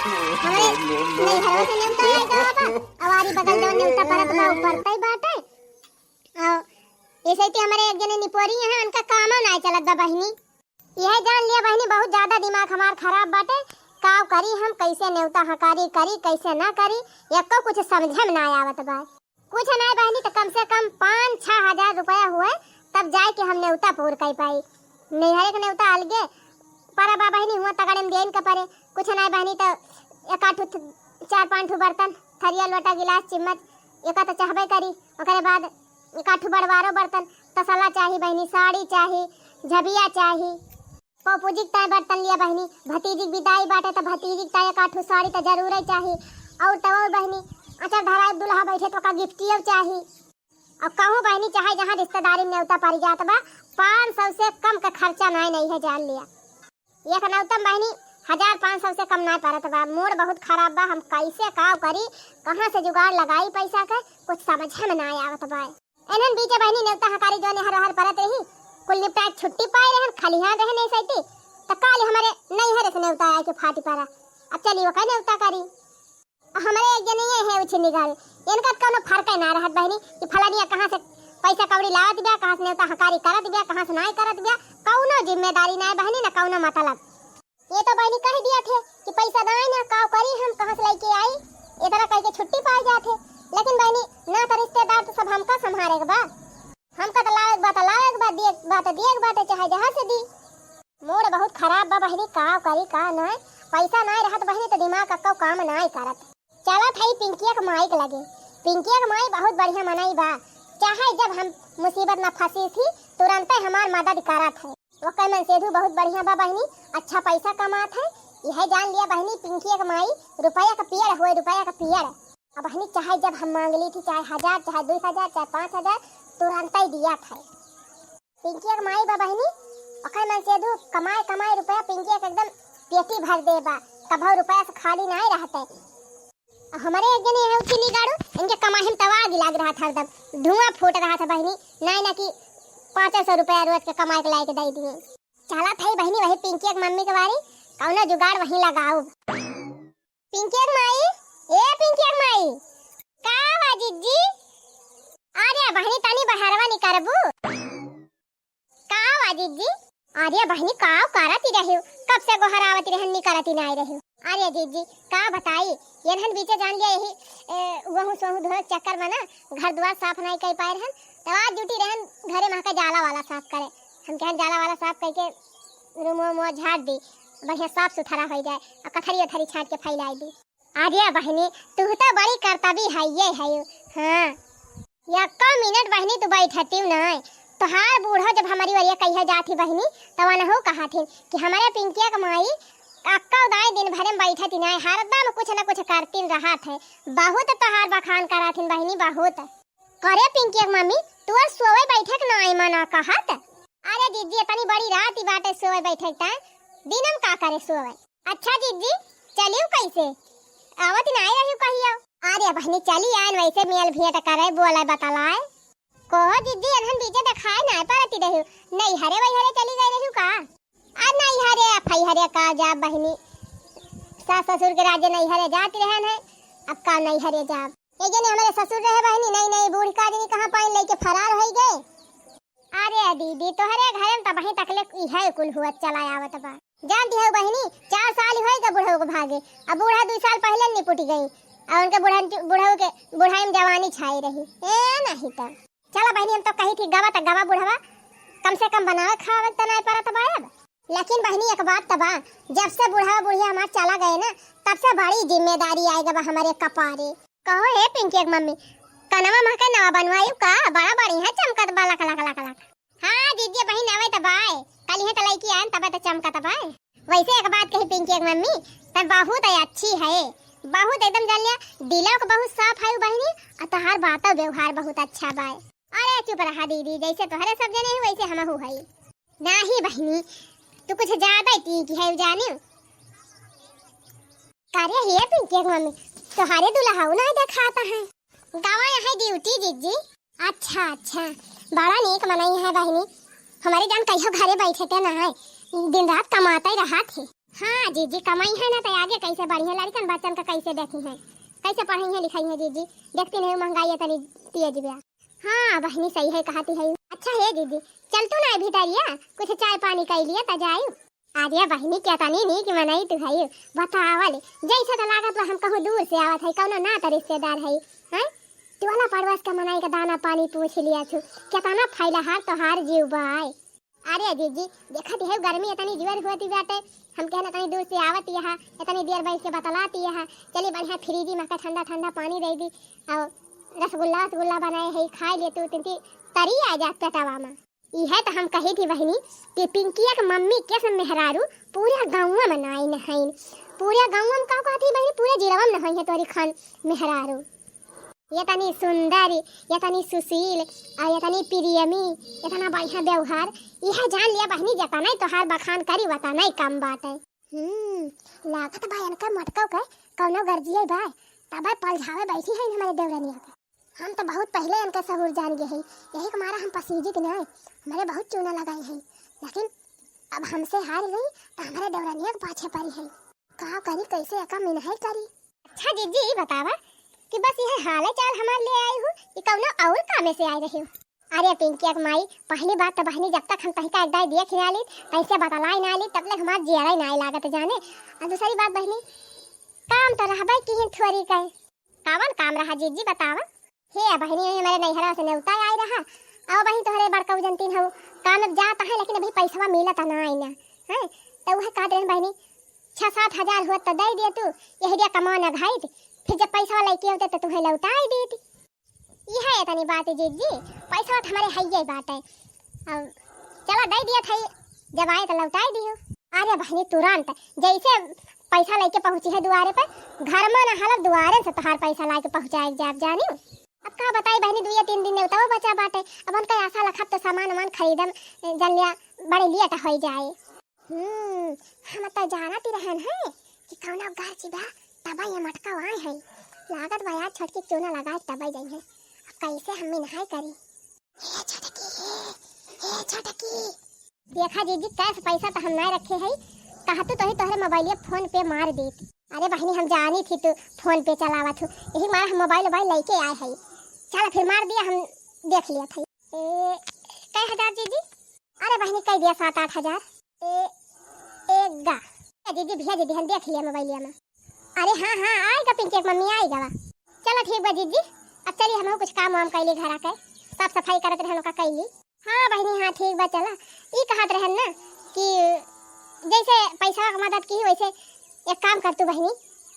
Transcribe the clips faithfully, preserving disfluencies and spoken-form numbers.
हमरे नैहरवा से नेवता आए गवा बा, अवारी बगल जौन नेवता परत बा, उ परतै बाटे। अउ ऐसे कि हमरे एक जने निपोरी हैं, उनका कामो नाय चलत बा बहिनी। यह जान लिया बहिनी, बहुत ज्यादा दिमाग हमार खराब बाटे। काव करी हम, कैसे नेवता हकारी करी, कैसे ना करी, एको कुछ समझे में ना आवत बा। कुछ नाय बहिनी, तो कम से कम पाँच छह हजार रुपया हुए, तब जाए के हम नेवता पूर कर पाई। नैहरे के नेवता अलगे परा बा बहिनी, हुआ तगड़े में देन के परे। कुछ नाय बहिनी, तो एक आठ ठो थ-, चार पाँच ठो बर्तन, थरिया, लोटा, गिलास, चिम्मच, एका तो चाहबे करी। ओकरे बाद एक आठ ठो बड़वारो बर्तन, तसला चाही बहिनी, साड़ी चाही, झबिया चाही। पौपूजी के ताई बर्तन लिया बहिनी, भतीजी के विदाई बाटे त भतीजी के ताई एक आठ ठो साड़ी त जरूर ही चाही। और तो और बहिनी, अचर धराई दुल्हा बैठे तो का गिफ्टियो चाही। और कहूँ बहिनी, चाहे जहाँ रिश्तेदारी में नेवता पड़ जात बा, पाँच सौ से कम का खर्चा नाय, नहीं है, जान लिया। एक नेवता में बहिनी हजार पाँच सौ से कम नाय पड़त बा। मूड बहुत खराब बा, हम कैसे काव करी, कहाँ से जुगाड़ लगाई पैसा के, कुछ समझे में नाय आवत बा। एनहन बीचे बहिनी नेवता हकारी जौन हर हर परत रही, कुल निपटाए छुट्टी पाए रहन, खलिहान रहन ऐसे ती, त काल हमरे नैहर से नेवता आए के फाटी परा। अब चली ओका नेवता करी। हमरे एक जने ये है उछिन्नी गाड़ी, इनका त कौनो फर्क ही ना रहत बहिनी कि फलानिया कहाँ से पैसा कौड़ी लावत बिया, कहाँ से नेवता हकारी करत बिया, कहाँ से नाय करत बिया, कौनो जिम्मेदारी नाय बहिनी, ना कौनो मतलब। ये तो बहिनी कह दिया थे कि पैसा नाय ना, काव करी हम, कहाँ से लेके आई, इतना कह के छुट्टी पाई जात है। लेकिन बहिनी, ना तो रिश्तेदार तो सब हमका संभारे के बा, हमका तो लावे के बा तो लावे के बा, दिए के बा तो दिए के बाटे, चाहे जहाँ से दी। मूड बहुत खराब बा बहिनी, काव करी का नाय, पैसा नाय रहत बहिनी तो दिमाग का काम नाय करत। चलत हई पिंकिया के माई के लगे। पिंकिया के माई बहुत बढ़िया मनई बा, चाहे जब हम मुसीबत में फंसी थी, तुरंते हमार मदद करत है। ओकर मनसेधु बहुत बढ़िया बा बहिनी, अच्छा पैसा कमात है। यह जान लिया बहिनी, पिंकिया के माई रुपया का पेड़ हुए, रुपया का पेड़। अब बहिनी, चाहे जब हम मांग ली थी, चाहे हजार, चाहे दुई हजार, चाहे पाँच हजार, तुरंते ही दिया था। पिंकिया के माई बा बहिनी, ओकर मनसेधु कमाए कमाए रुपया पिंकिया के एकदम पेटी भर दे बा, कभो रुपया से खाली नाय रहते। हमरे एक जने हैं उछिन्नी गाड़ू, इनके कमाई में तवा आगी लाग रहा था, एकदम धुआं फूट रहा था बहिनी। नाय ना कि पाँच सौ रुपया रोज के कमाए के लाए के दे दिए। चला था बहिनी, वही पिंकिया के मम्मी के बारी कौनो जुगाड़ वहीं लगाओ। पिंकिया के माई, ए पिंकिया के माई, का बा जिज्जी? अरे बहिनी, तनी बहरवा निकरबू? का बा जिज्जी? अरे बहिनी, का करत ही रहियो? कब से गोहरावत रहन, निकरत ही नाय रहियो। अरे जिज्जी, का बताई, एनहन बीचे जान लिया यही, ए, वहू सोहू धोए चक्कर में ना, घर दुआर साफ नाय कर पाए रहन, तो आज ड्यूटी रहन घरे में के जाला वाला साफ करे। हम कहन जाला वाला साफ करके रूम वूम झाड़ दी, बढ़िया साफ सुथरा हो जाए, और कथरी उथरी छाट के फैलाई दी। अरे बहिनी, तू तो बड़ी करतबी है, ये है। हाँ, यक्को मिनट बहिनी तू बैठती नाय। तोहार बूढ़ो जब हमारी ओरिया कहिया जात ही बहिनी, तब अनहु कहत हिन कि हमारे पिंकिया के माई अक्को दाई दिन भरे में बैठती नाय, हरदम कुछ न कुछ करती रहत है। बहुत तोहार बखान करत हिन बहिनी, बहुत। करे पिंकिया के मम्मी, तू आज सोवे बैठे के नाय मना कहत? अरे जिज्जी, इतनी बड़ी रात ही बाटे सोवे बैठे के, दिन में का करे सोवे? अच्छा जिज्जी, चलियो कैसे? आवत नाय रहियो कहियो। अरे बहिनी, चली आन, वैसे मेल भेंट करे, बोले बतलाए। कहो जिज्जी, एनहन बीचे देखाए नाय परती रहियो, नैहरे वैहरे चली गई रहियो का? आ नैहरे आ फैहरे का जाब बहिनी, सास ससुर के राजे नैहरे जात रहन है, अब का नैहरे जाब। ये जने हमारे ससुर रहे बहिनी, नई नई बूढ़ का जनी कहाँ पाइन लेके फरार होई गए। अरे दीदी, तोहरे घरे में तबही तकले इहे कुल हुआ चला आवत बा। जानती हो बहिनी, चार साल होई गा बुढ़ऊ के भागे। अब बूढ़ा दुई साल पहिले निपुट गई। और उनके बुढ़न, बुढ़ऊ के बुढ़ाई में जवानी छाई रही। ए नहीं तो। चला बहिनी, हम तो कही थी गवा त गवा बुढ़वा, कम से कम बनावे खावे त नाय परत बा अब। लेकिन बहिनी, एक बात त बा, जब से बुढ़वा बुढ़िया हमार चला गए ना, तब से बड़ी जिम्मेदारी आए गा बा हमारे कपारे। कहो हे पिंकी के मम्मी, कनवा महके नवा बनवायु का? बड़ा बढ़िया चमकत बा, लक, लक, लक, लक। हाँ जीजी, बहिन आवे त बाय, कल इहे त लइकी आयन, तबे त चमकत बाय। वैसे एक बात कही पिंकी के मम्मी, त बहुत अच्छी है, बहुत एकदम जान लिया, दिलो के बहुत साफ है बहिनी, और तोहार बातो व्यवहार बहुत अच्छा बाय। अरे चुप रहा दीदी, जैसे तोहरे सब जने हैं वैसे हमहू हई। नाही बहिनी, तू कुछ ज्यादा ही तीखी है जानियो। का रे हे पिंकी के मम्मी, तोहरे दुल्हऊ ना देखाता है। गवा है ड्यूटी जीजी। अच्छा अच्छा, बड़ा नीक मनई है बहिनी। हमारे जान कहियो घरे बैठे ते ना है, दिन रात कमाते रहा थे। हाँ जीजी, कमइहैं ना त आगे कैसे बढ़िहैं, लड़िकन बच्चन का कैसे देखिहैं, कैसे पढ़इहैं लिखइहैं जीजी, देखती नहीं महंगाई इतनी तेज बा। हाँ बहिनी, सही है कहती है। अच्छा हे जीजी, चल तू ना भितरिया कुछ चाय पानी कइ लिया त जायु। अरे बहिनी, केतनी नीक मनई तू हई, बतावल जैसे त लागत बा हम कहूँ दूर से आवत है, कौनो नात रिश्तेदार है। हैं, टोला पड़ोस का मनई का दाना पानी पूछ लिया थू, केतना फैलहार तोहार जीव बाय। अरे जीजी, देखत है गर्मी इतनी जोर होती बाटे, हम कहना इतनी दूर से आवत यहाँ, इतनी देर बैठ के बतलाती यहाँ, चली बढ़िया फ्रिज में का ठंडा ठंडा पानी दे दी, और रसगुल्ला रसगुल्ला बनाए है, खाए ले तू, तिनती तरी आ जात पेटवा में। इहे त हम कही थी बहिनी कि पिंकिया के मम्मी के से मेहरारू पूरे गाँव में नाई नहाइन। पूरे गाँव में का कहती बहिनी, पूरे जिलवा में नहाई है तोरी खान मेहरारू। इतनी सुंदर, इतनी सुशील, आ इतनी प्रेमी, इतना बढ़िया व्यवहार। इहे जान लिया बहिनी, जतनाई तोहार बखान करी वतनाई कम बाटे। हम्म, लागत बा इनका मटकव के कौनो गर्जिये बा, तबे पलझावे बैठी है हमारे देवरनिया के। हम तो बहुत पहले इनके सहूर जान गए हैं, यही के मारा हम पसीजित ना, हमारे बहुत चूना लगाई है, लेकिन अब हमसे हार गई तो हमारे देवरनिया के पाछे पड़ी है। का करी, कैसे एका मिनहाई करी? अच्छा जीजी, ई बतावा कि बस यह हाल चाल हमार ले आई हो कि कौनो और कामे से आए रहे हो? अरे पिंकिया के माई, पहली बात तो बहिनी, जब तक हम तहिका एक दाई देख ना ली, तैसे बतलाई ना ली, तब ले हमार जियरा ही ना लागत जाने। और दूसरी बात बहिनी, काम तो रहबे की ही थोड़ी कहे। कावन काम रहा जीजी, बतावा। हे बहिनी, हमारे नैहरा से नेवता आई रहा। अब बहिनी तोहरे बड़का उजनतीन हो, काम में जात है, लेकिन अभी पैसवा मिलत ना आई ना। हैं? तो वह कहत रहन बहिनी, छः सात हजार होत तो दे दे तू, यही दिया कमा ना घाइत, फिर जब पैसवा लेके होते तो तुम्हें लौटाई देती। यह है इतनी बात है जीजी, पैसवा तो हमारे हइये बात है। अब चला दे दिया था, जब आए तो लौटाई दियो। अरे बहिनी, तुरंत जैसे पैसा लेके पहुँची है दुआरे पे, घर में ना हलब, दुआरे से तोहार पैसा लाके पहुँचाए जाब जानी। अब का बताई बहिनी, दुइये तीन दिन नेवतावा बचा बाटे, अब उनका आशा लखब तो सामान वामान खरीदम, जन लिया बड़े लेट हो जाए। हम्म, हम तो जानत ही रहन है कि कौनो गर्ज बा, तब ये मटका आए है। लागत बा यार, छोटकी चूना लगाए तब जाई है। अब कैसे हम मिनहाई करी? हे छोटकी, हे, हे छोटकी। देखा जीजी, कैश पैसा तो हम ना रखे है, कहतू तो ही तोहरे मोबाइलिया फोन पे मार देत। अरे बहिनी, हम जानी थी तू फोन पे चलावत हो, यही मारा हम मोबाइल वोबाइल लेके आए है। चल फिर मार दिया, हम देख लिया था। ए, कै हजार जीजी? अरे बहिनी, कह दिया सात आठ हजार। ए, एक गा। ए जीजी, भेज दी, हम देख लिया मोबाइलिया में। अरे हाँ, हाँ, आएगा पिंकी के मम्मी, आएगा वा। चलो ठीक बा जीजी, अब चली, हम कुछ काम वाम कैली, घर आके साफ सफाई करत रहन, ओका कैली। हाँ बहिनी, हाँ ठीक बा, चला। ई कहत रहन ना कि जैसे पैसा का मदद की, वैसे एक काम कर तू बहिनी,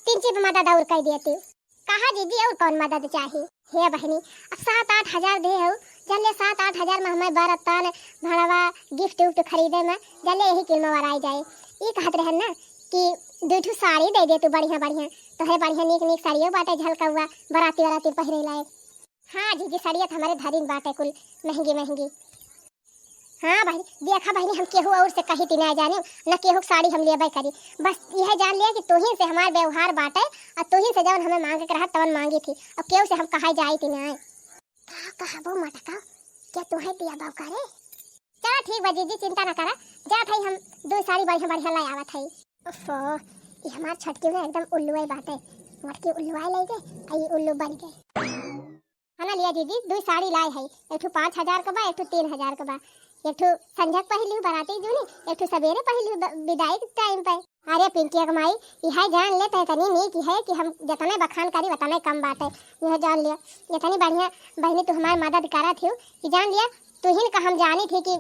तीन चीज मदद और कर दिया तू। कहा जीजी, और कौन मदद चाही? हे बहिनी, अब सात आठ हजार दे हो, जन ले सात आठ हजार में हमें बर्तन, भड़वा, गिफ्ट उफ्ट खरीदे में, जन ले यही किल में वराई जाए। ई कहत रहन ना कि दू ठू साड़ी दे दे तू बढ़िया बढ़िया, तोहरे बढ़िया नीक नीक साड़ियों बाटे, झलकौआ, बराती वराती पहिरे लायक। हाँ जीजी, साड़िया तो हमारे धरिन बाटे कुल महंगी महंगी। हाँ बहिनी, देखा बहिनी, हम केहू और से कही ती ना जानी, न केहू के साड़ी हम लेबे करी। बस यह जान लिया कि तोहिन से हमार व्यवहार बाटे, और तोहिन से जवन हमें मांगे के रहत तवन मांगी थी, और केहू से हम कहा जाई ती ना। का कहबो मटका, क्या तुहे दिया बाबू करे? चला ठीक बा जीजी, चिंता ना करा, जात हई हम दो साड़ी बढ़िया बढ़िया लाई आवत हई। ओफो, ये हमार छोटकी ना एकदम उल्लुए बाटे, मोटकी उल्लुआ ले गए, आ ये उल्लू बन गए। है ना, लिया जीजी, दो साड़ी लाए है, एक ठो पाँच हजार का बा, एक ठो तीन हजार का बा। एक ठो संझक पहिर लिहू बराती जूनी, एक ठो सवेरे पहिर लिहू ब-, विदाई के टाइम पे। अरे पिंकिया के माई, यह जान ले, तै तनी नीक है कि हम जतने बखान करी, उतने कम बाटे। यह जान लिया, इतनी बढ़िया बहिनी तू हमार मदद करत हियो कि जान लिया, तुहिन का हम जानी थी कि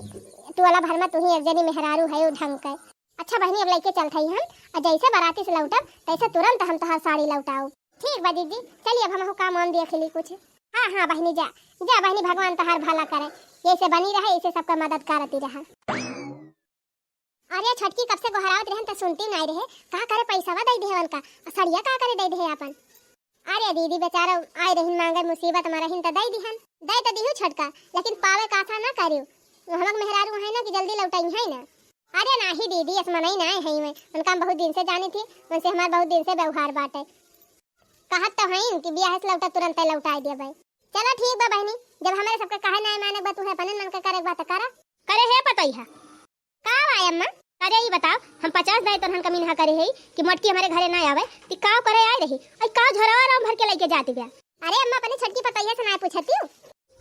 टोला भर में तुही एक जनी मेहरारू है ढंग के। अच्छा बहिनी, अब लइके चलत हई हम, और जैसे बराती से लौटब, तैसे तुरंत हम तोहार साड़ी लौटाऊ। ठीक बा जीजी, चलिए अब हमहू काम वाम देख ली कुछ। हाँ, हाँ बहिनी, जा, जा बहिनी, भगवान तोहार भला करे, ऐसे बनी रहे, ऐसे सबका मदद करती रहा। अरे छोटकी, कब से गोहरावत रहन त सुनती नाई रहे, का करे पैसावा दे देहे उनका, और सड़िया का करे दे देहे आपन। अरे दीदी, बेचारा आए रहिन मांगे, मुसीबत में रहिन त दे दिहन। दे त दिहू छोटका, लेकिन पावे का आशा ना करियो। वो हमक मेहरारू है ना कि जल्दी लौटाई है ना। अरे नाही दीदी, अस मनई ना है मैं, उनका हम बहुत दिन से जानी थी, उनसे हमार बहुत दिन से व्यवहार बाटे। कहत तो हईन कि बियाह से लौटा तुरंत लौटाई देबे। चलो ठीक बा बहिनी, जब हमारे सबके कहे ना माने बा, तुहे अपने मन के करे बा त करा। करे है पतोहिया। का बा अम्मा? अरे ई बताओ, हम पचास दाई तोहन का मिनहा करे हई कि मटकी हमरे घरे ना आवे, ती काव करे आए रही? आई काव झोरवा राम भर के लइके जाती बा? अरे अम्मा, अपने छोटकी पतोहिया से ना पूछतियो?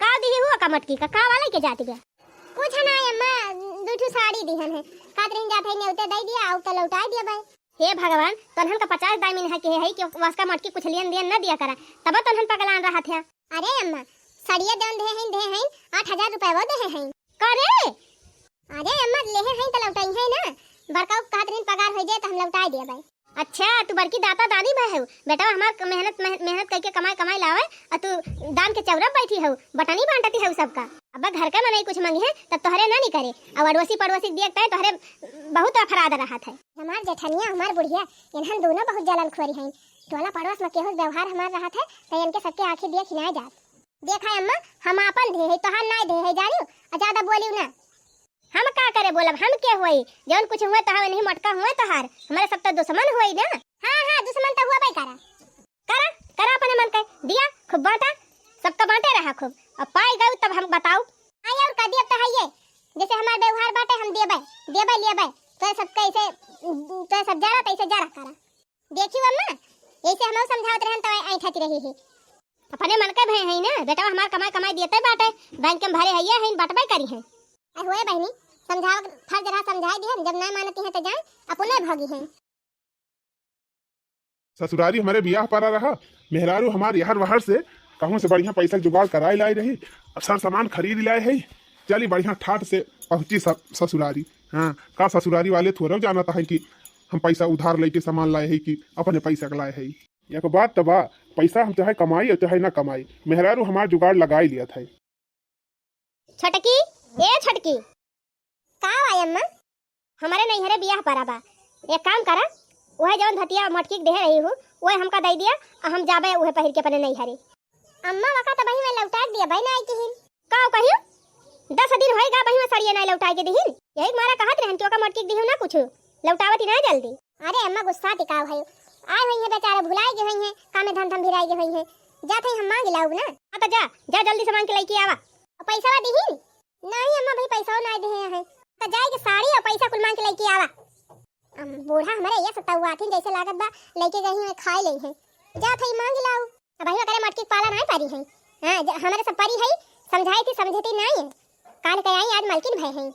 काव दिही हुआ का मटकी का, काव लइके जाती बा? कुछ ना अम्मा, दू ठू साड़ी दिहन है, कहत रहिन जात है नेवते दे दिया, आउ तो लौटाई दिया भाई। हे भगवान, तोहन का पचास दाई मिनहा के हई कि वसका मटकी कुछ लियन दियन न दिया करा, तब तोहन पगलान रहत है। अरे अम्मा, सड़िया जौन देहे हईन, देहे हईन, आठ हजार रुपया वो देहे हईन। का रे? अरे अम्मा, लेहे हईन त लौटाई है ना, बड़का कहत रहिन पगार हो जाए त हम लौटाई दिया भाई। अच्छा, तू बड़की दाता दानी भय हऊ, बेटा हमार क-, मेहनत, मेह-, मेहनत करके कमाई, कमाई लावे, और तू दान के चौरा बैठी हऊ, बटनी बांटती हऊ सबका। अब घर का मनई कुछ मंगी है, तब तोहरे ना नहीं करे, और अड़ोसी पड़ोसी दिए तय तोहरे बहुत अफराद रहत है। हमार जेठनिया, हमार बुढ़िया, इन्हन दोनों बहुत जलन खोरी हईन। टोला पड़ोस में केहू से व्यवहार हमार रहत है, त इनके सबके आँखी दिए खिनाए जात। देखा अम्मा, हम आपन धे है, तोहार नाय धे है, जानियो, आ ज्यादा बोलियो ना। हम का करे बोलब, हम के होई, जौन कुछ हुए तोहार, नहीं मटका हुए तोहार, हमारे सब तो दुश्मन होई ना। हाँ, हाँ, दुश्मन तो हुआ भाई करा। करा, करा अपने मन के, दिया, खूब बांटा, सबका बांटे रहा खूब, अब पाई गऊ तब हम बताऊ। आई और का दिया तो है ये, जैसे हमार व्यवहार बाटे हम देबे, देबे लेबे, तो सबके ऐसे, तो सब जरा तैसे जरा करा। देखियो अम्मा, ऐसे हमहू समझावत रहन त ऐठत रही है। अपने मन के भय है ना, बेटवा हमार कमाई कमाई देते बाटे, बैंक में भरे हइये है, बटबे करी है। अरे होए बहिनी, समझाव फर्ज रहा, समझाई दिहन, जब ना मानती है तो जाए, अपने भागी है। ससुरारी हमारे बियाह परा रहा, मेहरारू हमार यहर वहर से कहूँ से बढ़िया पैसा जुगाड़ कराए लाई रही, अब सर सामान खरीद लाए है, चली बढ़िया ठाट से पहुँची स-, ससुरारी। हाँ, का ससुरारी वाले थोड़ा जानत है कि हम पैसा उधार लेके सामान लाए है कि अपने पैसा के लाए है। एक बात त बा, पैसा हम चाहे कमाई और चाहे ना कमाई, मेहरारू हमार जुगाड़ लगाई लिया था। छोटकी, ए छोटकी। का बा अम्मा? हमरे नैहरे बियाह परा बा, एक काम करा, वह जौन धतिया मटकी के देहे रही हूँ, वह हमका दे दिया, और हम जाबे वह पहिर के अपने नैहरे। अम्मा, वका त बही में लौटा दिया, बही ना आई किहिन। का कहियो? दस दिन होई गा बही में सड़िया ना लौटाए के दिहिन। यही मारा कहत रहन कि ओका मटकी के दिहिन ना कुछ, लौटावत ही ना जल्दी। अरे अम्मा, गुस्सा टिकाव है, आए हुई है बेचारे, भुलाए गए हुई है, कामे धंधा में भिराए गए हुई है, जात है हम मांग लाऊ ना। हाँ तो जा, जा जल्दी से मांग के लेके आवा। पैसा दिहिन? नहीं अम्मा, भाई पैसा ना दिहे हैं, तो जाए के साड़ी और पैसा कुल मांग के लेके आवा। अम, बूढ़ा हमारे ये सतावा थी, जैसे लागत बा लेके गई है, खाए ले है, जात है मांग लाऊ। अब भाई करे मटकी के पाला नहीं पारी है। हाँ, ज-, हमारे सब परी है, समझाई थी, समझती नहीं है। काल के आई, आज मलकिन भय है।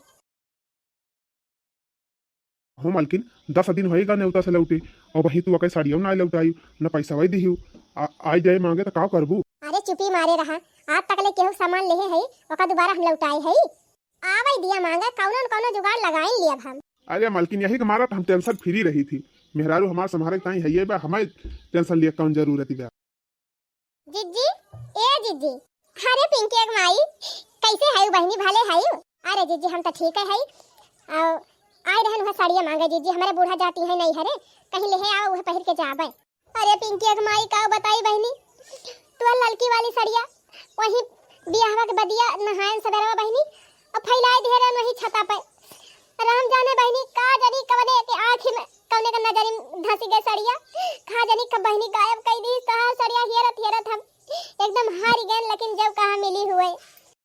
हो मलकिन, दस दिन होएगा नेवता से लौटे, और वही तू अके साड़ियों ना लौटाई, न पैसा वही दिहू। आ, आई जाए मांगे तो का करबू? अरे चुपी मारे रहा, आज तक ले केहू सामान लेहे है, ओका दोबारा हम लौटाए है? आवई दिया मांगे, कौनो न कौनो जुगाड़ लगाई लिया हम। अरे मलकिन, यही के मारा तो हम tension free रही थी। मेहरारू हमार संभारे के ताई है ये बा, हमें tension लिए कौन जरूरत बा? जिज्जी, ए जिज्जी, अरे पिंकी एक माई, कैसे है बहिनी, भले है? अरे जिज्जी, हम तो ठीक है, है। आओ, आए रहन वह साड़िया मांगे जिज्जी, हमारे बूढ़ा जाती है नहीं हरे, कहीं लेहे आओ, वह पहिर के जाबे। अरे पिंकी एक माई, का बताई बहिनी, तोर ललकी वाली सड़िया वही बियाहवा के बदिया नहायन सबेरवा बहिनी, अब फैलाई दिहे रहन वही छता पे। राम जाने बहिनी, का जानी कवने के आँखी में, कवने के नजरी में धंसी गए सड़िया, का जानी कब बहिनी गायब कई दी तोहार सड़िया। हेरत हेरत हम एकदम हारी गए, लेकिन जब कहाँ मिली हुए।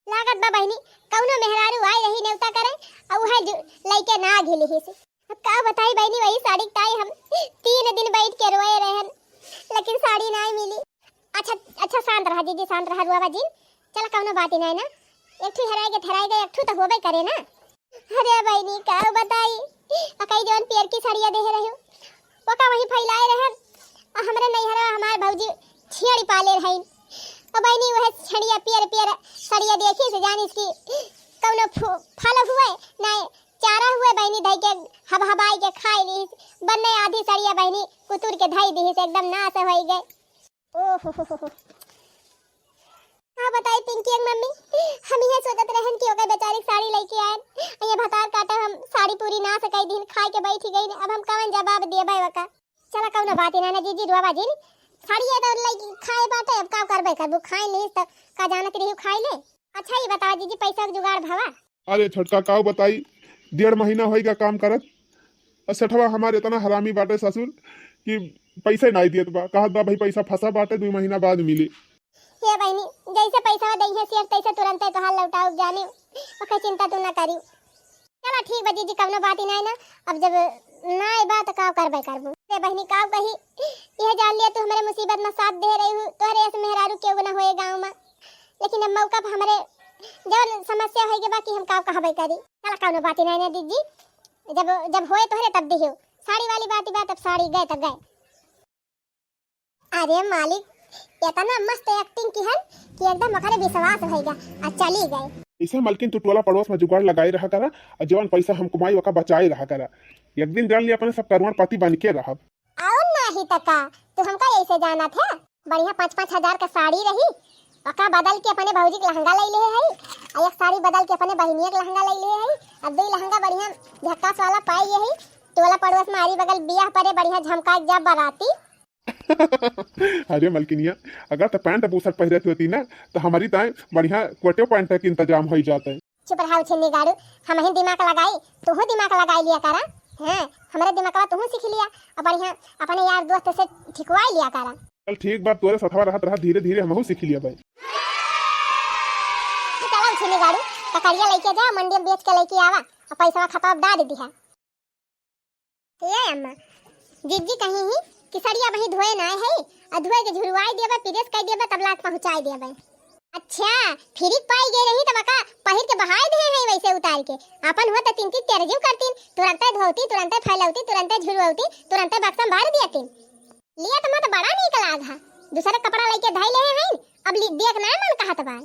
लागत बा बहिनी, कौनो मेहरारू आई रही नेवता करे, और वह जो लइके ना घिली ही से। अब का बताई बहिनी, वही साड़ी के ताई हम तीन दिन बैठ के रोए रहन, लेकिन साड़ी नाई मिली। अच्छा, अच्छा, शांत रहा जिज्जी, शांत रहा, रुआवा जिन। चला, कौनो बात ही नाई ना, एक ठू हेराए के, हेराए के एक ठू तो होबे करे ना। अरे बहिनी, का बताई, अकई जौन पियर की सड़िया देहे रही, ओका वही फैलाए रहन। आ हमरे नैहरा हमार भौजी छेड़ी पाले रही। ओ बहिनी, वह छेड़िया पियर पियर सड़िया देखी से जानिस कि कौनो फु-, फल हुए, ना चारा हुए बहिनी, धई के हबहबाई के खाई ली। बन्ने आधी सड़िया बहिनी कुतुर के धई दी से एकदम नाश होई गए। ओहो हो हो हो। का बताई पिंकी एक मम्मी, हम ये सोचत रहन कि ओकर बेचारी के साड़ी लेके आयन, ये भतार काटा हम साड़ी पूरी ना सकाई दिन खाए के बैठी गई, अब हम कवन जवाब देबे ओका। चला कौनो बात ही ना, ना जिज्जी रुआवा जिन, साड़ी ये तो लइकी खाए बाटे, अब का करबे करबू, खाए ली तो का जानत रही खाए ले। अच्छा ये बतावा जिज्जी, पैसा के जुगाड़ भवा? अरे छोटका, काऊ बताई, डेढ़ महीना होइगा काम करत। आ सेठवा हमार इतना हरामी बाटे ससुर कि पैसे नाई दियत बा, कहत बा, "भाई, पैसा फंसा बाटे, दुई महीना बाद मिली।" हे बहिनी, जैसे पैसा दइहे सेठ, तैसे तुरंते तोहार लौटाऊ जानी, ओकर चिंता तू ना करी। चला ठीक बा जीजी, कउनो बात ही नाहीं ना। अब जब नाहीं बा त का करबे करबू। रे बहिनी का कही, इहे जान लिया तू हमरे मुसीबत में साथ दे रही हूँ, तोहरे ऐसे मेहरारू केहू ना होए गाँव में। लेकिन अब मौका पर हमरे जवन समस्या होई के बा कि हम का कहबे करी। चला कउनो बात ही नाहीं ना जीजी, जब, जब होए तोहरे तब दिहियो। साड़ी वाली बात ही बात, अब साड़ी गए त गए। अरे मालिक, इतना मस्त acting किहन कि एकदम ओकरे विश्वास भइगा, आ चली गए। ऐसे मलकिन तू टोला पड़ोस में जुगाड़ लगाई रहा करा, और जवन पैसा हम कमाई ओका बचाए रहा करा। एक दिन जान लिया अपने सब करोड़पति बन के रहब। और नाही त का, तू हमका ऐसे जानत है? बढ़िया पाँच पाँच हजार का साड़ी रही, ओका बदल के अपने भौजी के लहंगा ले ले है, और एक साड़ी बदल के अपने बहिनिया के लहंगा ले ले है, और दो लहंगा बढ़िया झक्कास वाला पाई है, टोला पड़ोस में आरी बगल बियाह परे बढ़िया झमका के जा बराती। अरे मलकिनिया, अगर त पैंट बुशर्ट पहिरत होती ना, त हमरी ताई बढ़िया कोटो पैंट के इंतजाम होई जात है। चुप रहा उछिन्नी गाड़ू, हमहिन दिमाग लगाई, तुहू दिमाग लगाई लिया करा। हाँ, हमरे दिमागवा तुहू सीख लिया, अब बढ़िया अपने यार दोस्त से ठिकवाई लिया करा। चल ठीक बा, तोरे सथवा रहत रहत धीरे धीरे हमहू सीख लिया भाई। चला उछिन्नी गाड़ू, ककड़िया लेके जा, मंडी में बेच के लेके आवा, और पैसा खपाव डाल दिहा। ए अम्मा, जिज्जी कही ही कि सड़िया बही धोए नाय है, आ धोए के झुरवाई देबे, press कर देबे, तब लात पहुँचाई देबे। अच्छा, फिरिक पाई गए रही तब का पहिर के बहाई दे है वैसे उतार के। अपन हुआ त तीन तीन तेरजीव करतीन, तुरंते धोती, तुरंते फैलौती, तुरंते झुरवती, तुरंते बक्सा में भर देतीन। लिया त मत बड़ा नीक लाग हा, दूसरे कपड़ा लेके धई ले हैं, अब लि-, देख ना मन कहत बा।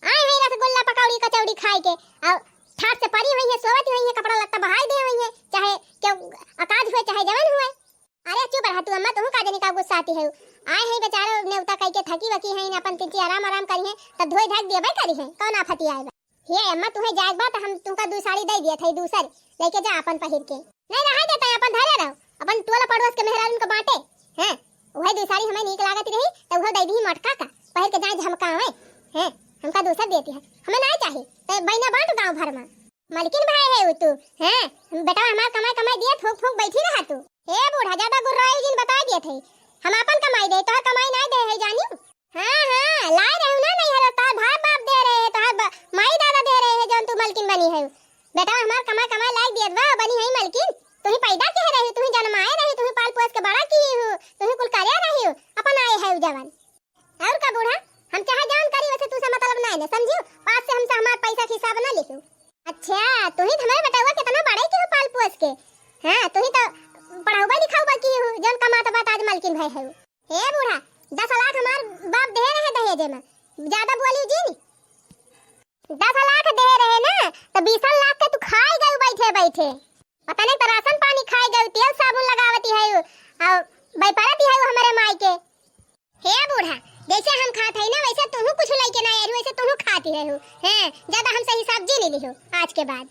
आए हैं रसगुल्ला, पकौड़ी, कचौड़ी खाए के, और ठाट से परी हुई है, सोवत हुई है, कपड़ा लत्ता बहाई दे हुई है, चाहे क्यों अकाज हुए, चाहे जवन हुए। अरे चुप रहा तू अम्मा, तुहू का जनी का गुस्साती है। आए हैं बेचारे नेवता कह के थकी वकी हैं, अपन तिनची आराम आराम करी हैं, तब धोए धाक देबे करी हैं, कौन आफती आए बा? हे अम्मा, तुहे जाए बा त हम तुमका दू साड़ी दे दिए थे, दूसर लेके जा अपन पहिर के। नहीं रहा देता है, अपन धरे रहो, अपन टोला पड़ोस के मेहरारून के बांटे। हैं, वही दू साड़ी हमें नीक लागत रही, त उहो दे दी मोटका का, पहिर के जाए झमकावे। हैं, हमका दूसर देती है, हमें ना चाही, त बहिना बांट गाँव भर में। मलकिन भाई है उ तू, हैं, बेटा हमार कमाई कमाई दिया, फूंक फूंक बैठी रहा तू। हे बूढ़ा, ज्यादा गुर्राई जिन बता दिए थे, हम अपन कमाई दे, तोहर कमाई ना दे है जानी। हाँ, हाँ, लाए रहू ना नैहर, तोहर भाई बाप दे रहे हैं, तोहर बा-, माई दादा दे रहे हैं, जौन तू मलकिन बनी है। बेटा, हमार कमाए, कमाए लायक दियत बा, बनी है मलकिन। तुही पैदा किहे रही, तुही जन्माए रही, तुही पाल पोस के बड़ा किहे हो, तुही कुल करे रही हो, अपन आए है जवन। और का बूढ़ा, हम चाहे जौन करी, वैसे तुसे मतलब ना है, समझियो? पास से हमसे हमार पैसा के हिसाब ना लिखियो। अच्छा, तुही तो हमारे बेटवा कितना बड़े की हो पाल पोस के। हाँ, तुही तो पढ़ाउबा लिखाउबा की हो, जौन कमात बात आज मलकिन भय है। हे बूढ़ा, दस लाख हमार बाप दे रहे दहेजे में, ज्यादा बोली जिन। दस लाख दे रहे ना, तो बीस लाख के तू खाए गए बैठे बैठे। पता नहीं तो राशन पानी खाए गए, तेल साबुन लगावती है, और बैपारती है हमारे माई के। हे बूढ़ा, जैसे हम खात है ना, वैसे तुहू कुछ लेके ना आई, वैसे तुहू खाती है। हैं, ज्यादा हमसे हिसाब जिन लिहो आज के बाद।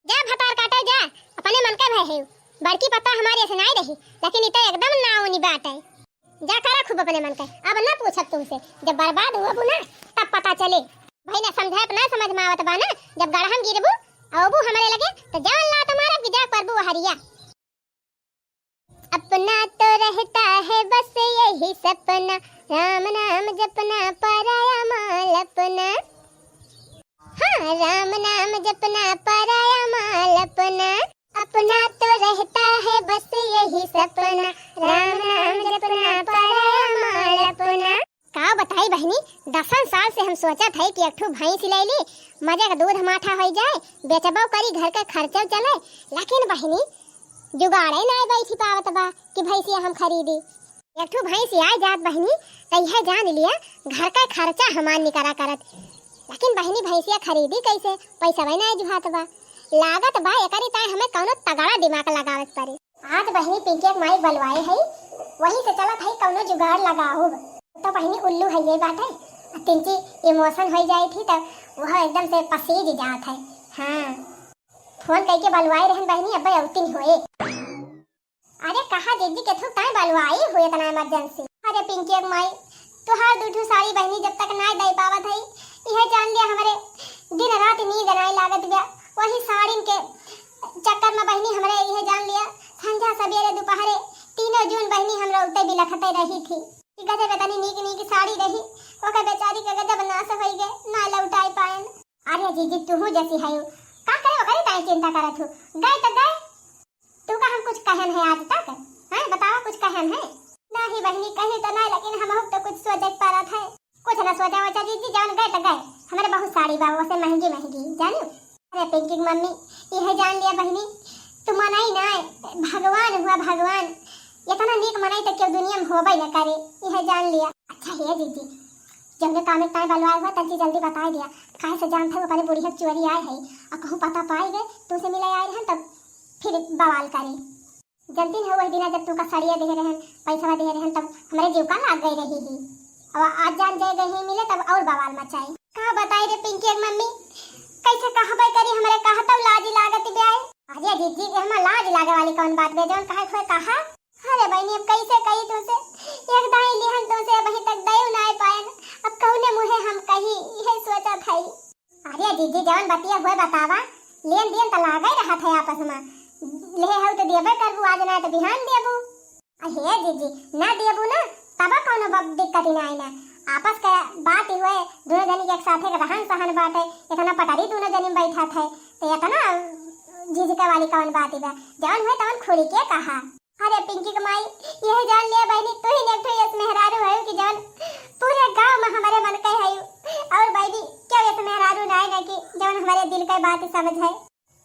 जा भतार काटे जा, अपने मन के भय है। बड़की पत्ता हमारे ऐसे नाई रही, लेकिन इते एकदम नाउनी बात है। जा करा खूब अपने मन के, अब ना पूछब तुमसे, जब बर्बाद हुआ ना तब पता चले। भाई ना समझाए, अपना समझ में आवत बा ना, जब गड़हम गिरबू, अबू हमारे लगे, तो जवन लात मारब कि जा परबू हरिया। अपना तो रहता है बस यही सपना, राम नाम जपना, पराया माल अपना। हाँ, राम नाम जपना, पराया माल अपना। अपना तो रहता है बस यही सपना, राम नाम जपना, पराया माल अपना। का बताई बहिनी, दसन साल से हम सोचत है कि एक ठो भैंस ले ली, मजे का दूध माठा होई जाए, बेचबो करी, घर का खर्चो चले। लेकिन बहिनी, जुगाड़े नाय बैठी पावत बा कि भैंसिया हम खरीदी। एक ठो भैंस आए जात बहिनी, त यह जान लिया घर का खर्चा हमार निकरा करत। लेकिन बहिनी, भैंसिया खरीदी कैसे, पैसा वही नाय जुहात बा। लागत बा एकरी ताई हमें कौनो तगड़ा दिमाग लगावे के पड़ी। आज बहिनी पिंकिया के माई बलवाए है, वहीं से चलत है कौनो जुगाड़ लगाओ। तो बहिनी उल्लू है ये बात है, तिनची emotion हो जाए थी तो वह एकदम से पसीज जात है। हाँ, फोन करके बलवाए रहन बहिनी, अब अउतिन होए। अरे कहा जीजी के थू ताई बलवाई हुए इतना emergency। अरे पिंकिया के माई, तुहार दू ठो साड़ी बहिनी जब तक नाय दे पावत हई, इहे जान लिया हमरे दिन रात नींद नाय लागत बा। वही साड़िन के चक्कर में बहिनी हमरे इहे जान लिया संझा सबेरे दोपहरे तीनों जून बहिनी हम रोते बिलखते रही थी कि गजब इतनी नीक नीक साड़ी रही, ओकर बेचारी के गजब नाश होई गए, ना लौटाई पाएन। अरे जीजी तुहू जैसी है, का करे ओकरे ताई चिंता करत हूँ? गए तो गए। तू का हम कुछ कहन है आज तक? हैं, बतावा, कुछ कहन है? नाही बहिनी, कही तो नहीं, लेकिन हमहू तो कुछ सोचे के पड़त है। कुछ ना सोचा वोचा जीजी, जवन गए तो गए। हमारे बहुत साड़ी बा, वैसे महंगी महंगी, जानू। अरे पिंकी की मम्मी, यह जान लिया बहिनी, तू मनई ना, भगवान हुआ भगवान। इतना नीक मनई तो क्यों दुनिया में होबे न करे, यह जान लिया। अच्छा हे जीजी, जौने काम एक ताई बलवाए हुआ, तब जी जल्दी बताए दिया। काहे से जानत है, वो अपने बुढ़िया के चोरी आए है, और कहूँ पता पाए गए, तुमसे मिले आए रहन, तब फिर बवाल करे। जनती है वही दिना जब तुमका सड़िया दे रहन, पैसा दे रहन, तब हमारे जीव का लाग गई रही ही। अब आज जान जाए गई ही मिले, तब और बवाल मचाई। का बताई रे पिंकी के मम्मी, कैसे कहबे करी, हमरे कहतौ लाज लागत बे। अरे जीजी, ये हमार लाज लागे वाली कौन बात बे, जौन कहे खोए कहा। अरे बहिनी, अब कैसे कही तुमसे, एक दाई लिहन तुमसे, अबहीं तक दयु नाय पायन, अब कौने मुँहे हम कही, इहे सोचत हई। अरे जीजी, जवन बतिया हुए बतावा, लेन देन त लागै रहत है आपस में, लेहे हऊ त देबे करबू, आज नाय त बिहान देबू। अहे जीजी, ना देबू ना, तब कौनो ब-, दिक्कत ही नाय ना। आपस के बात ही हुए, दोनों जनी के एक साथे के रहन सहन बाटे, इतना पटरी दोनों जनी में बैठत है, तो इतना झिझके वाली कौन बात ही बा? जवन हुए तवन खुली के कहा। अरे पिंकी के माई, यह जान लिया बहिनी, तू ही एक ठो यस मेहरारू है कि जवन पूरे गांव में हमारे मन के है। और बहिनी, क्यों यस मेहरारू नाय ना कि जवन हमारे दिल के बात समझ है?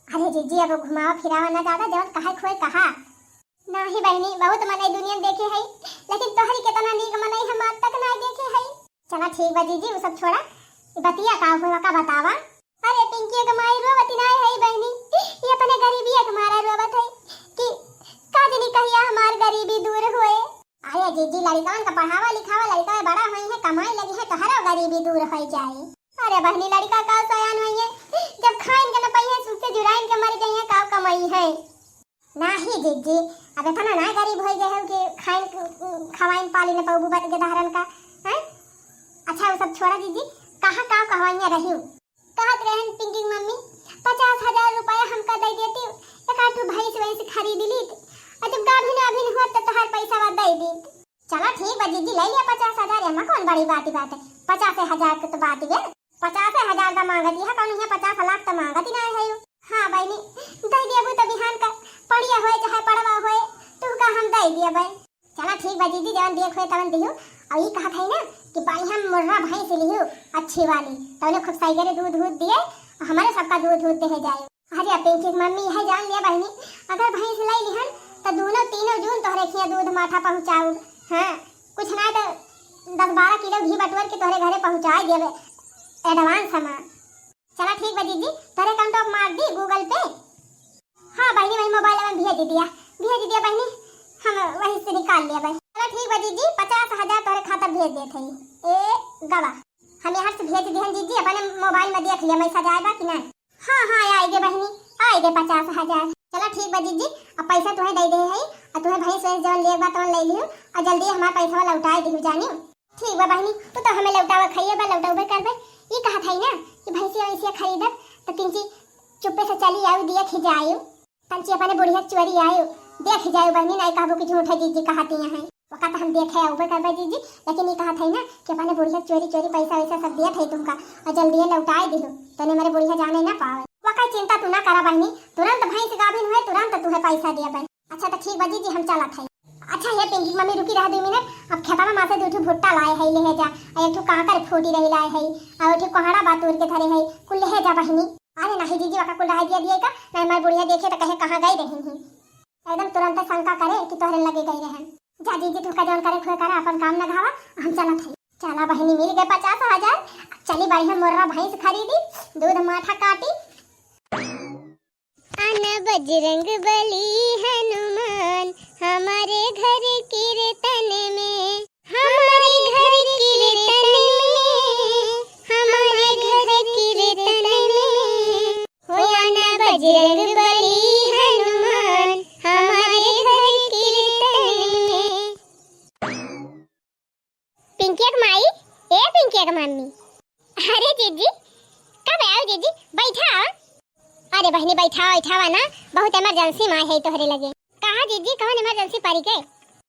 अरे जीजी, अब घुमावा फिरावा ना ज्यादा, जवन कहे खोए कहा। नाही बहिनी, बहुत मनई दुनिया में देखे हई, लेकिन तोहरी केतना नीक मनई हम आज तक नाही देखे हई। चला ठीक बा जीजी, उ सब छोड़ा, ई बतिया का हुआ का बतावा। अरे पिंकी के माई रोवत नाही हई बहिनी, ये अपने गरीबिया के मारा रोवत हई कि का जनी कहिया हमार गरीबी दूर होए। अरे जीजी, लड़िकवन का पढ़ावा लिखावा, लड़िका बड़ा होई है, कमाई लगी है, तोहरा गरीबी दूर होई जाए। अरे बहिनी, लड़िका का सयान होई है, जब खाइन के न पइहे, सुख से जुराइन के मर जाइए, का कमाई है? नाही जीजी, अब इतना ना गरीब होई गए हो कि खाइन, खवाइन पाली न पाऊ बच के दहरन का, हैं? अच्छा, वो सब छोड़ा जीजी, कहाँ का कहवाइया रही? कहत रहन पिंकी की मम्मी, "पचास हजार रुपया हमका दे देती, एक आध ठो भैंस वैंस खरीद लीत, और जब गाभिन अभिन हुआ तो तोहार पैसा दे दीत।" चला ठीक बा जीजी, ले लिया पचास हजार, एमा कौन बड़ी बात बात है, पचास हजार के तो बात है, पचास हजार दा मांगत, यह कौन है, पचास लाख तो मांगत ही ना है। हाँ बहिनी, दे देबू तो बिहान का पड़िया होए चाहे पड़वा होए, तू का हम दे दिया भाई। चला ठीक बा जीजी, जवन देख होए तवन दिहू। और ई कहत है ना कि बढ़िया मुर्रा भैंस लिहू, अच्छी वाली, तवने खूब सही करे दूध दूध दिए, हमारे सबका दूध दूध दे जाए। अरे पिंकी के मम्मी, यह जान लिया बहिनी, अगर भैंस लाई लिहन तो दोनों तीनों जून तोहरे खिया दूध माठा पहुँचाऊ। हाँ, कुछ ना तो दस बारह किलो घी बटोर के तोहरे घरे पहुँचा देबे advance हमा। चला ठीक बा जीजी, तोहरे account मार दी Google Pay। हाँ बहिनी, वही mobile में भेज दिया, भेज दिया बहिनी, हम वहीं से निकाल लिया बहिनी। चला ठीक बा जीजी, पचास हजार तोहरे खाता भेज देत हई। ए गवा, हम यहाँ से भेज दिहन जीजी, अपने mobile में देख लिया message आए बा कि ना। हाँ हाँ, आए गे बहिनी, आए गे पचास हजार। चला ठीक बा जीजी, अब पैसा तुहे दे दे हई, और तुहे भैंस वैंस जवन ले बा तवन ले लिहू, और जल्दी हमार पैसा लौटाए दिहू जानी। ठीक बा बहिनी, तू तो हमें लौटावा खाइए बा, लौटावे करबे। ई कहत हई ना कि भैंसिया वैंसिया खरीदब, तो किंची चुप्पे से चली आऊ, देख ही जायू। तंची अपने बुढ़िया चोरी आयू, देख ही जायू बहिनी, नहीं कहबू कि झूठ है जीजी कहती हैं। वका तो हम देखे आऊबे करबे जीजी, लेकिन ई कहत हई ना कि अपने बुढ़िया चोरी चोरी पैसा वैसा सब दिया थे तुमका, और जल्दी लौटाए दिहू, तने मेरे बुढ़िया जाने ना पावे। वका चिंता तू ना करा बहिनी, तुरंत भैंस गाभिन हुए, तुरंत तुहे पैसा दिया बहिनी। अच्छा तो ठीक बा जीजी, हम चलत हई। अच्छा हे पिंकी मम्मी, रुकी रहा दो मिनट, अब खेतवा में से दो ठो भुट्टा लाए हई, लेहे जा, और एक ठो कांकर फूटी रही लाए हई, और एक ठो कोहड़ा बा तूर के धरे हई, कुल लेहे जा बहिनी। अरे नहीं जीजी, वका कुल रह दिया दिए का, नहीं हमार बुढ़िया देखे तो कहे कहाँ गई रही ही, एकदम तुरंत शंका करे कि तोहरे लगे गई रहन। जा जीजी, तू का जौन करे खोए करा, अपन काम न घावा, हम चलत हई। चला बहिनी, मिल गए पचास हजार, चली बढ़िया मुर्रा भैंस खरीदी, दूध माठा काटी। आना बजरंग बली हनुमान, हमारे घर कीर्तन में, हमारे घर कीर्तन में, हमारे घर कीर्तन में। हो आना बजरंग बली हनुमान, हमारे घर कीर्तन में। पिंकिया के माई, ए पिंकिया के मम्मी। अरे जीजी, कब आओ जीजी, बैठा। अरे बहिनी, बैठा, बैठावा ना, बहुत emergency में है तोहरे लगे। कहा जीजी, कौन emergency पड़ी गए?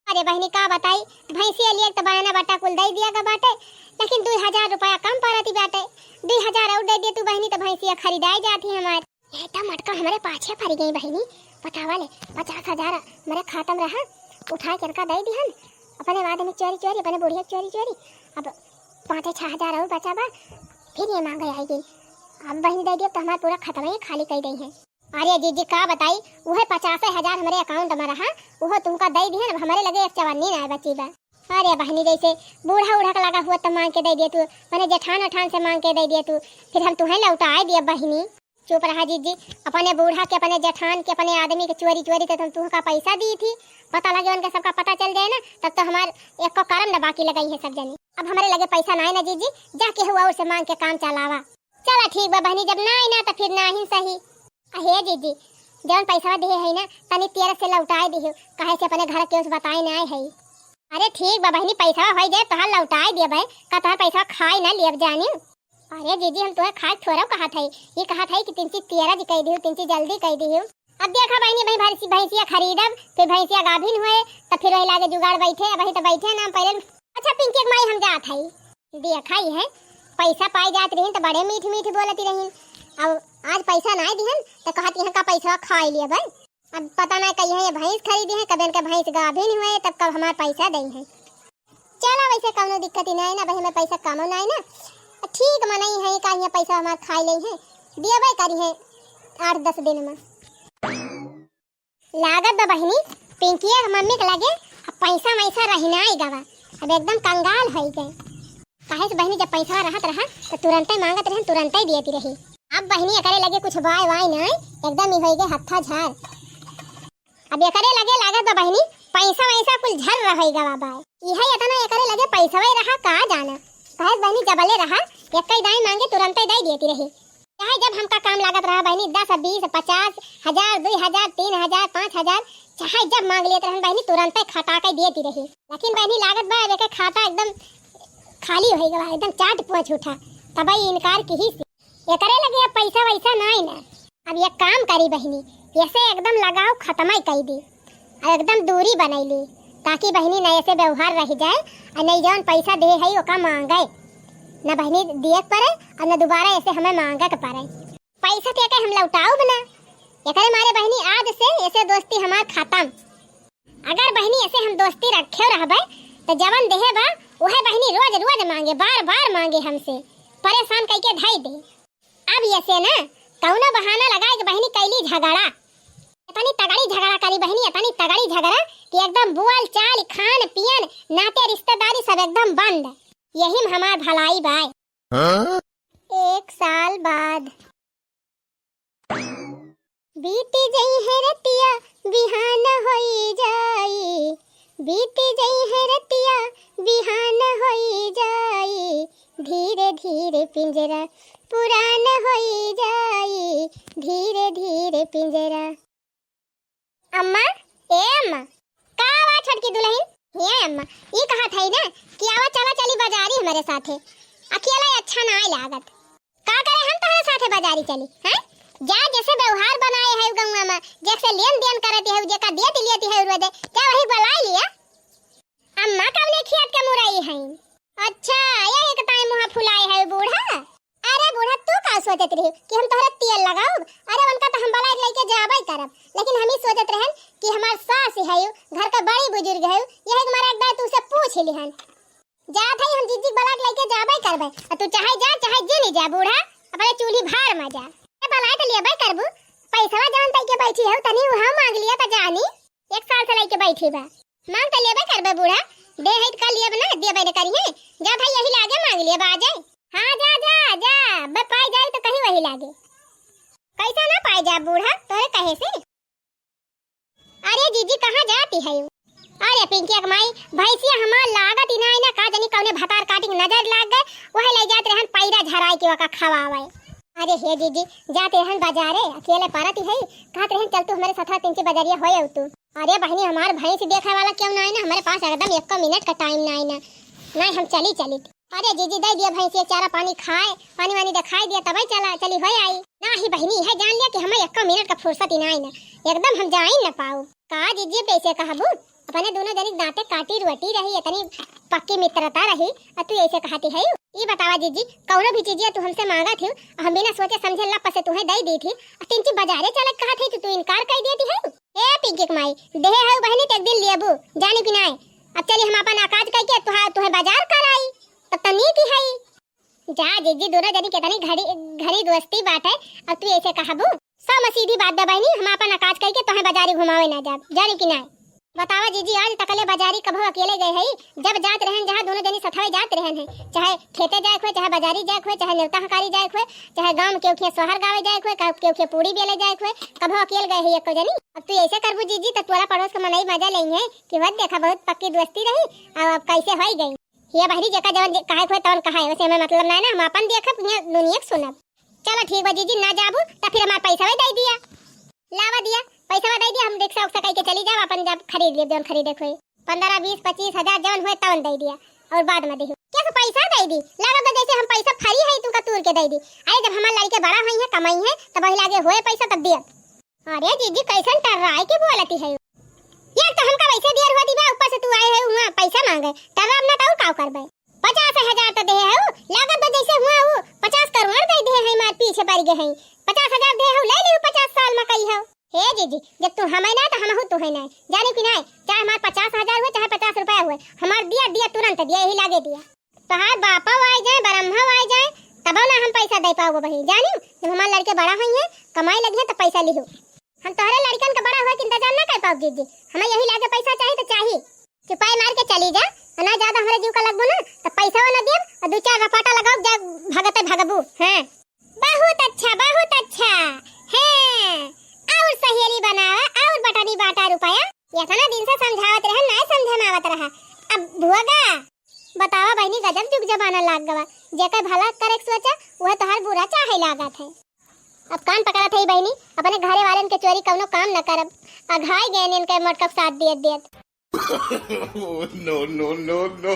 अरे बहिनी, का बताई, भैंसिया लिए तो बनाना बट्टा कुल दे दिया गा बाटे, लेकिन दो हजार रुपया कम पड़ती बाटे। दो हजार और दे दे तू बहिनी, तो भैंसिया खरीदाई जाती हमार। ये तो मटका हमरे पाछे परि गई बहिनी। बतावा ले, पचास हजार हमरे खाता में रहा, उठाए के इनका दइ दिहन, अपने आदमी चोरी चोरी, अपने बुढ़िया चोरी चोरी। अब पाँचे छह हजार और बचा बा, फिर ये माँगे आइगी। अब बहिनी दइ दिया तो हमार पूरा खतवा ही खाली कइ दइहैं। अरे जीजी का बताई, उहे पचासे हजार हमरे account में रहा, उहो तुमका दइ दिहन, अब हमरे लगे एक चवन्नी नाहीं बची बा। अरे बहिनी, जैसे बूढ़ा उढ़ा के लगा हुआ तो माँग के दइ दिया तू, मने जेठान उठान से माँग के दइ दिया तू, फिर हम तुहैं लौटाए दिया बहिनी। चुप रहा जीजी, अपने बूढ़ा के, अपने जेठान के, अपने आदमी के चोरी चोरी तो हम तुहका पैसा दी थी, पता लगे उनके सबका पता चल जाए ना, तब तो हमार एको करम न बाकी लगइहैं सब जनी। अब हमरे लगे पैसा नाहीं ना जीजी, जा केहू और से माँग के काम चलावा। चला ठीक बा बहिनी, जब नाहीं ना तो फिर नाहीं सही। अहे जीजी, जौन पैसवा दिहे है ना, तनी तेरा से लौटाए दिहु, काहे से अपने घर के उस बताए ना है। अरे ठीक बा बहिनी, पैसवा होइ जाए तोहार लौटाए दिया भाई, का तोहार पैसवा खाए ना लियब जानी। अरे जीजी, हम तोहे खाए थोड़ा कहत है, ये कहत है कि तिनची तेरा जी कह दिहु, तिनची जल्दी कह दिहु। अब देखा बहिनी, भाई भैंसी, भैंसिया खरीदब, फिर भैंसिया गाभिन हुए, तब फिर वही लागे जुगाड़ बैठे, अब वही तो बैठे ना पहले। अच्छा पिंकी के माई, हम जात है। देखा ही है, पैसा पाई जात रहिन तो बड़े मीठ मीठ बोलती रहिन। अब आज पैसा नाहीं दिहन तो कहत यहाँ का पैसा खाई लिया भाई। अब पता नाहीं कहिए ये भैंस खरीदी है, कबे इनके भैंस गाभिन हुए, तब कब हमार पैसा दे हैं। चला वैसे कौनो दिक्कत ही नाहीं ना भाई, हमें पैसा कमो नाहीं ना। ठीक मनई है, का यहाँ पैसा हमार खाई ले हैं, दियबे करी है आठ दस दिन में। लागत बा बहिनी, पिंकिया के मम्मी के लगे अब पैसा वैसा रही नाहीं गवा, अब एकदम कंगाल होइ गए। काहे से बहिनी, जब पैसा रहत रहा तो तुरंते माँगत रहन, तुरंते दियती रही। अब बहिनी एकरे लगे कुछ बाय वाय नाहीं, एकदम ही होइ गए हत्था झार। अब एकरे लगे लागत बा बहिनी, पैसा वैसा कुल झर रहइ गवा बाय। इहे इतना एकरे लगे पैसा वही रहा का जाना। काहे से बहिनी, जबले रहा, एक्कई दाई माँगे तुरंते दइ दियती रही। चाहे जब हमका काम लागत रहा बहिनी, दस, बीस, पचास हजार, दुई हजार, तीन हजार, पाँच हजार, चाहे जब माँग लेत रहन बहिनी, तुरंते खटा के देती रही। लेकिन बहिनी लागत बा, अब एके खाता एकदम खाली होइ गवा, एकदम चाट पोंछ उठा, तबई इनकार किहिस। एकरे लगे अब पैसा वैसा नाहीं ना। अब एक काम करी बहिनी, एसे एकदम लगाव खतमई कइ दी। आ एकदम दूरी बनैली, ताकि बहिनी न एसे व्यवहार रहि जाए, आ न जौन पैसा देहे है ओका माँगे, न बहिनी दिए के परे, और न दुबारा एसे हमें माँगे के परे। पैसा तो एके हम लौटाउब ना, एकरे मारे बहिनी आज से एसे दोस्ती हमार खतम। अगर बहिनी एसे हम दोस्ती रखे रहबे, तो जवन देहे बा, उहे बहिनी रोज रोज माँगे, बार बार माँगे हमसे, परेशान कइके धइ दे। अब एसे ना कौनो बहाना लगाए के बहिनी कैली झगड़ा। इतनी तगड़ी झगड़ा करी बहिनी, इतनी तगड़ी झगड़ा कि एकदम बोल चाल, खान पियन, नाते रिश्तेदारी सब एकदम बंद। यही में हमार भलाई बाय। हाँ? एक साल बाद। बीती जइहैं रतिया, बिहान होई जाई। बीती जइहैं रतिया, बिहान होई जाई। धीरे धीरे पिंजरा, पुरान होई जाई। धीरे धीरे पिंजरा। अम्मा, ए अम्मा, का बा छोटकी दुलहिन? हे अम्मा, ई कहत हई ना कि आवा चला चली बजारी हमरे साथे, अकेला अच्छा नाहीं लागत। का करे हम तोहरे साथे बजारी चली, हैं? जा जेसे व्यवहार बनाए है गौवा में, जेसे लेन देन करती है, जेका देती लेती है रोजे, जा वही बुलाए लिया। अम्मा कवने खेत के मुरई हई? अच्छा, यही के ताई मुँह फुलाए है बूढ़ा। अरे बूढ़ा, तू का सोचत रही कि हम तोहरे तेल लगाउब? अरे उनका तो हम बुलाए लइके जाबे करब, लेकिन हम ही सोचत रहन कि हमार सास है, घर का बड़ी बुजुर्ग है, यही के मारे एक बार तुमसे पूछ ही लिहन। जात है हम जीजी के बुलाए लइके जाबे करबे, आ तू चाहे जा चाहे जिन जा बूढ़ा, अपने चूल्ही भाड़ में जा। ए बुलाए तो लेबे करबू, पैसवा जवन तई के बैठी है तनी उहाँ माँग लिया तो जानी। एक साल से लइके बैठी बा। माँग त लेबे करबे बूढ़ा, दे है त का लेब ना, देबे न करिहे। जा भाई यही लागे माँग लेब, आ जाए। हाँ जा, जा, जा, बे पाई जाई त कहीं वही लागे। कैसा ना पाई जा बूढ़ा, तोरे कहे से। अरे जीजी कहाँ जाती है? अरे पिंकी के माई, भैंसिया हमार लागत ही ना, ना का जानी कौने भतार काटी के नजर लाग गए, वही ले जात रहन पैरा झराई के ओका खवावे। अरे हे जीजी, जाते रहन बाजारे, अकेले परत ही है, कहत रहन चल तू हमरे साथ तिनची बजरिया होए तू। अरे बहिनी, हमार भैंस देखे वाला क्यों ना आई ना, हमरे पास एकदम एको मिनट का टाइम ना आई ना, नहीं हम चली चली। अरे जीजी दे दिया भैंस ये चारा पानी खाए, पानी वानी दिखाई दिया तबे चला चली होए आई। ना ही बहिनी, है जान लिया कि हमें एको मिनट का फुर्सत ही ना आई ना, एकदम हम जाई ना पाऊ। का जीजी कैसे कहबू, अपने दोनों जनी दांते काटी रोटी रही, इतनी पक्की मित्रता रही, और तू ऐसे कहती है? ई बतावा जीजी, कउनो भी चीजिया तू हमसे माँगत हिउ, हम बिना सोचे समझे लप से तुहैं दइ दीत ही, अउ तिनची बजारे चलत कहत ही तो तू इनकार कइ देती है। ए पिंकी के माई, देहे हउ बहिनी त एक दिन लेबू, जानी कि नाय। अब चली हम आपन अकाज कइके तुहा-, तुहैं बजार कराई, तब त नीक ही है। जा जीजी, दुनो जनी केतनी घड़ी, घड़ी दोस्ती बाटे, अब तू अइसे कहबू? सौ में सीधी बात बा बहिनी, हम आपन अकाज कइके तुहैं बजारी घुमावे ना जाब, जानी कि नाय। बतावा जीजी, आज तकले बजारी कभो अकेले गए हई? जब जात रहन जहाँ दुनो जनी सथवे जात रहन है, चाहे खेते जाए के होए, चाहे बजारी जाए के होए, चाहे नेवता हकारी जाए के होए, चाहे गाँव में केहू के सोहर गावे जाए के होए, केहू के पूड़ी बेले जाए के होए, कभो अकेले गए हई एको जनी? अब तू अइसे करबू जीजी त टोला पड़ोस के मनई मजा लेइहैं कि वह देखा बहुत पक्की दोस्ती रही, अब, अब कइसे होइ गई। हिया बहरी जेका जवन जे-, कहे के होए तवन कहा है, वइसे हमें मतलब नाय ना, हम आपन देखब, हिया दुनिया के सुनब। चला ठीक बा जीजी, ना जाबू त फिर हमार पइसवा दइ दिया। लावा दिया, पइसवा दइ दिया, हम रिक्सा उक्सा कइके चली जाब, आपन जब खरीद लेब जवन खरीदे के होए। पन्द्रह, बीस, पच्चीस हजार जवन होए तवन दइ दिया, अउर बाद में देहू। का से पइसा दइ दी? लागत बा जइसे हम पइसा फरी है तुमका तूर के दइ दी। अरे जब हमार लड़के बड़ा होइहैं, कमइहैं, तब वही लागे होए पइसा तब दियब। अरे जीजी, कइसन टर्राइ के बोलती है? यार, तो हमका वइसे देर होती बा, ऊपर से तू आए है, हुआँ पइसा माँगे। टर्राब ना तो अउर काउ करबे? पचास हजार तो देहे हउ, लागत बा जइसे हुआँ उ पचास करोड़ दइ देहे हैं, मार पीछे पड़ गए हैं। पचास हजार देहे हउ, लइ लिहु, पचास साल में कही हउ। हे जीजी, जब तू हमें ना तो हमहू तुहैं ना, जानी कि नाय? चाहे हमार पचास हजार हुए, चाहे पचास रुपया हुए, हमार दिया, दिया, तुरंत दिया, यही लागे दिया। तोहार बापो आइ जाए, बरम्हो आइ जाए, तबो ना हम पइसा दइ पाउब बहिनी, जानी? जब हमार लड़के बड़ा होइहैं, कमाए लगिहैं, त पइसा लिहू। हम तोहरे लड़कन के बड़ा होए के इंतजार ना कर पाउब जीजी, हमें यही लागे पइसा चाही त चाही। चुपाई मार के चली जा, अउर ना ज्यादा हमरे जीव का लगबू ना, त पइसवा ना देब, अउर दू चार रपाटा लगाउब, जा भगते भगबू। हाँ, बहुत अच्छा, बहुत अच्छा। हैं, अउर सहेली बनावा, अउर बटनी बाँटा रुपया। एतना दिन से समझावत रहन, नाय समझ में आवत रहा। अब भोगा। बतावा बहिनी, गजब जुग जमाना लाग गवा। जेकर भला करे के सोचा, वह तोहार बुरा चाहे लागत है। अब कान पकड़त है बहिनी, अपने घरे वालन के चोरी कउनो काम न करब। अघाई गए इनके मोटका साथ दियत दियत। Oh, no, no, no, no।